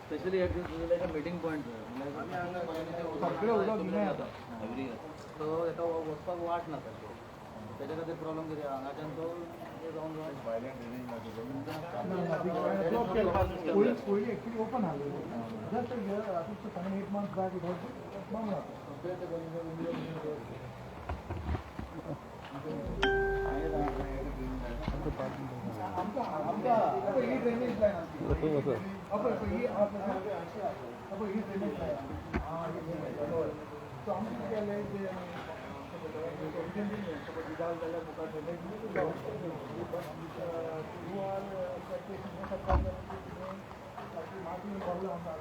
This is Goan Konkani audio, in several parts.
Specially at this like a meeting point. सगळे उदक हिंगा येता. एवरी इयर सो ताका वचपाक वाट ना सारकी, तेच्या खातीर प्रॉब्लम कितें हांगाच्यान तो रावंड पयलीं पयलीं एक्चुअली ओपन आसलें. Just year, I think 7-8 months back it was बंद जाता. आमकां आमकां ही ड्रेनेज लायन आमची. पळय पळय ही, पळय ही ड्रेनेज लायन. आं, ही ड्रेनेज. सो आमी कितें केलें, जे जाल जाल्यार मुखार ड्रेनेज. You are माती भरला आमकां.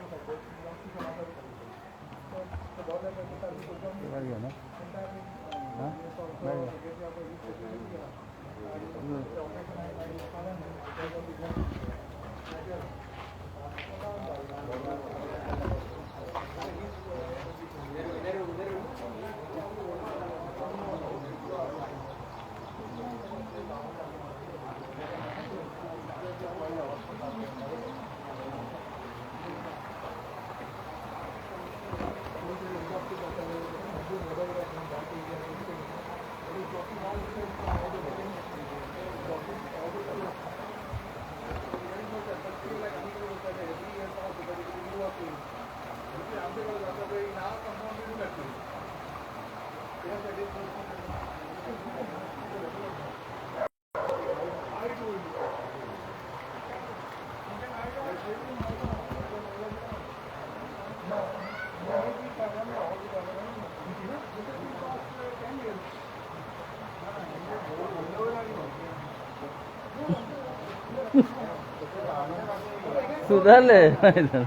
सुधारले,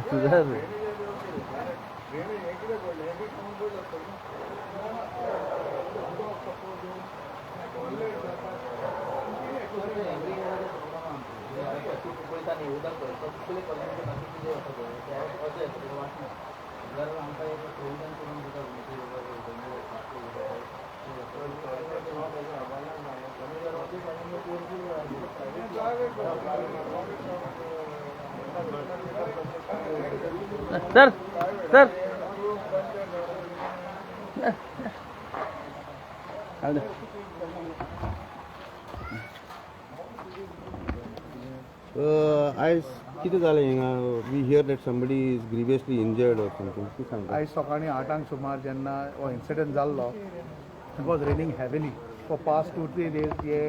सुधारले. पळयता न्ही उदक सगळे कॉलनीचे बाकीचे जे आसा पळय ते अशें येता, तेका वाट ना. जर आमकां एक प्रोविजन करून दिता सर, सर, चालू. आयज कितें जालें हिंगा? We hear that somebody is grievously injured or something. कितें सांगता? आयज सकाळीं 8 सांक सुमार जेन्ना हो इन्सिडंट जाल्लो, it was raining heavily for past 2-3 days. हे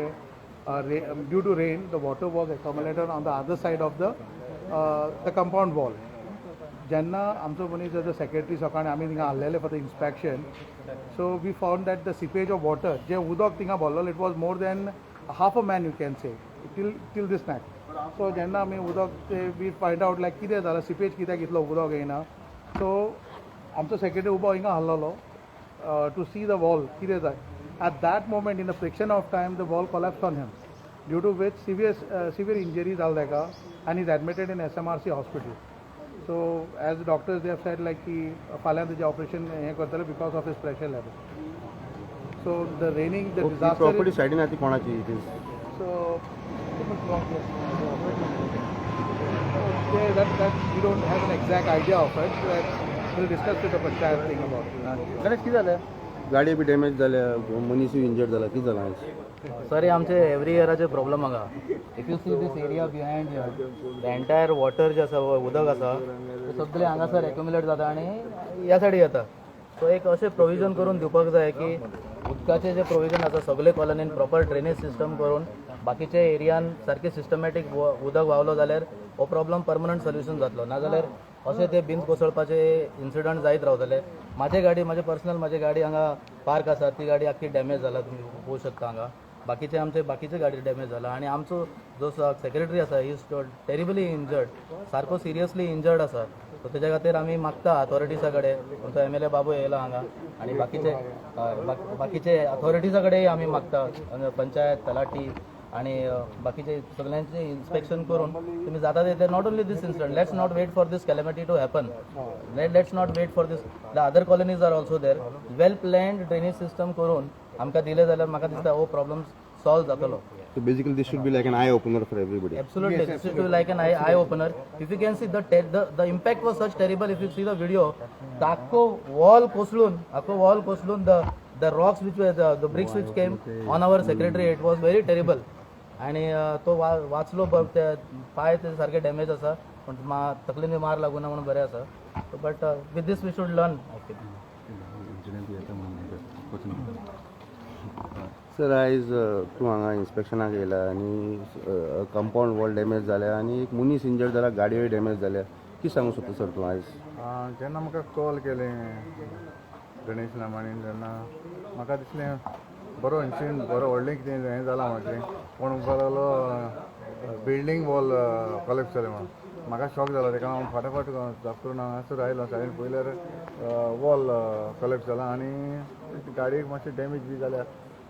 due to rain, the water was accumulated on the other side of the compound wall. जेन्ना आमचो मनीस एज अ सेक्रेटरी सकाळीं आमी थिंगा आसलेले for the inspection, so we found that the seepage of water, जें उदक थिंगा भरलेलें, it was more than half a man, you can say, till this neck. So जेन्ना आमी उदक ते we find out लायक कितें जालां, सिपेज कित्याक इतलो उदक येयना. सो आमचो सेक्रेटरी उबो हिंगा आसलेलो टू सी the wall कितें जाय. At that moment, in a fraction of time, the wall collapse on him, due to which severe injury जाल ताका आनी is admitted in SMRC hospital. So as doctors, they have said like की फाल्यां तेजें ऑपरेशन हें करतले because of his pressure level. So the raining, the disaster property सायडीन आहा ती कोणाची it is? So, yeah, that we don't have an exact idea of it. That we'll discuss with the panchayat thing about it. Ganesh, कितें जालें? गाडी बी डॅमेज जाल्या, मनीसूय इंजर्ड जाला, कितें जालां आयज? सर, हे आमचे एवरी इयराचे प्रॉब्लम हांगा. If you see this area behind here, the entire water जे आसा, उदक आसा, ते सगळे हांगासर एक्युमुलेट जाता आनी ह्या सायडी येता. सो एक अशें प्रोविजन करून दिवपाक जाय की उदकाचें जें प्रोविजन आसा, सगळे कॉलनीन प्रॉपर ड्रेनेज सिस्टम करून बाकीचे एरियान सारकें सिस्टमॅटीक उदक व्हांवलो जाल्यार हो प्रॉब्लम परमनंट सोल्युशन जातलो. नाजाल्यार अशें ते भिंत कोसळपाचे इन्सिडंट जायत रावतले. म्हाजे गाडी, म्हाजे पर्सनल म्हाजी गाडी हांगा पार्क आसा, ती गाडी आख्खी डॅमेज जाला, तुमी पळोवंक शकता हांगा. बाकीचे आमचे बाकीचे गाडी डॅमेज जाला आनी आमचो जो सेक्रेटरी आसा, is terribly injured, सारको सिरियसली इंजर्ड आसा. सो तेज्या खातीर आमी मागता अथॉरिटीजा कडेन, आमचो एमएलए बाबू येयला हांगा आनी बाकीचे, हय, बाकीचे अथॉरिटीजा कडेन आमी मागता, पंचायत, तलाठी आणि बाकीचे सगळ्यांचे इन्स्पेक्शन करून तुम्ही जाता ते. Not only this incident, let's not wait for this calamity to happen. Let's not wait for this. The other colonies are also there. Well planned drainage system करून आमकां दिले जाल्यार म्हाका दिसता हो प्रॉब्लम सॉल्व जातलो. So basically this should be like an eye opener for everybody. Absolutely, this is to like an eye opener. If you can see the impact was such terrible. If you see the video, the आख्खो वॉल कोसळून, आख्खो वॉल कोसळून, the rocks which the bricks which came on our secretary, it was very terrible. आणि तो वाचलो, ते पाय ते सारखे डॅमेज आसा, पण मा तकलेन बी मार लागूना म्हणून बरें आसा. But with this we should learn, I feel. Sir, आयज तूं हांगा इन्स्पेक्शनाक येयला आनी कंपाऊंड वॉल डॅमेज जाल्या आनी एक मनीस इंजर्ड जाला, गाडयोय डॅमेज जाल्या. कितें सांगूंक सोदता सर तूं आयज? जेन्ना म्हाका कॉल केलें गणेश नामाणीन, तेन्ना म्हाका दिसलें बरो इन्सिडंट, बरो व्हडलें कितें हें जालां म्हटलें. कोण म्हणपाक लागलो बिल्डींग वॉल कॉलेप्स जालें म्हणून. म्हाका शॉक जालो. तेका हांव फाटाफाट जाप करून हांगासर आयलो. सायडीन पळयल्यार वॉल कॉलेप्स जाला आनी गाडयेक मातशें डॅमेज बी जाल्या.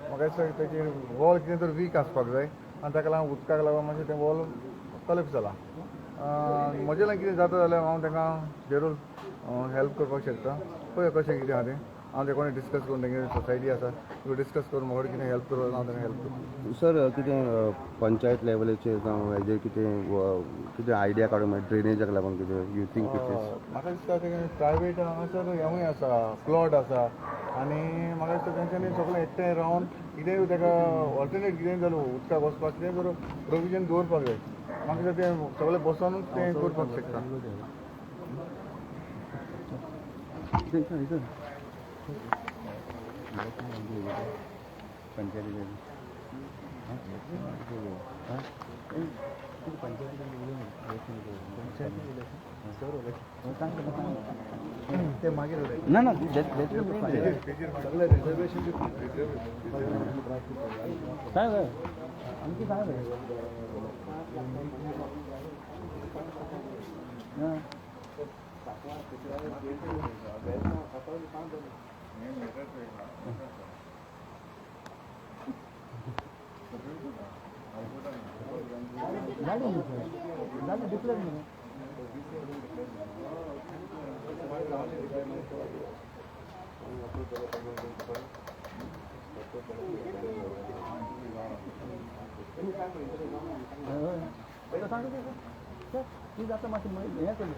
म्हाका दिसता तेची वॉल कितें तर वीक आसपाक जाय आनी ताका लागून उदकाक लागून मातशें तें वॉल कॉलेप्स जाला. म्हजें लागीं कितें जाता जाल्यार हांव तांकां जरूर हेल्प करपाक शकता. पळय कशें कितें आहा तें, हांव ते कोणी डिस्कस करून, तेंगे सोसायटी आसा डिस्कस करून म्हाका कितें हेल्प करपाक, हांव तांकां हेल्प करता. सर, कितें पंचायत लेवलाचेर जावं हेजेर कितें कितें आयडिया काडूंक मेळटा ड्रेनेजाक लागून कितें you think it is? म्हाका दिसता तें प्रायवेट हांगासर हेंवूय आसा, प्लॉट आसा आनी म्हाका दिसता तेंच्यांनी सगळें एकठांय रावन कितेंय ताका ऑल्टरनेट कितेंय जालो उदकाक वचपाक कितेंय बरो प्रोविजन दवरपाक जाय. म्हाका दिसता तें सगळें बसोनूच तें करपाक शकता. ते मागीर ना ना. सगळे रिझर्वेशन. साहेब, आमची साहेब आहे. हां. गाडी गाडी डिक्लेअर न्ही. हय, सांगता ती जाता मातशें हें कर.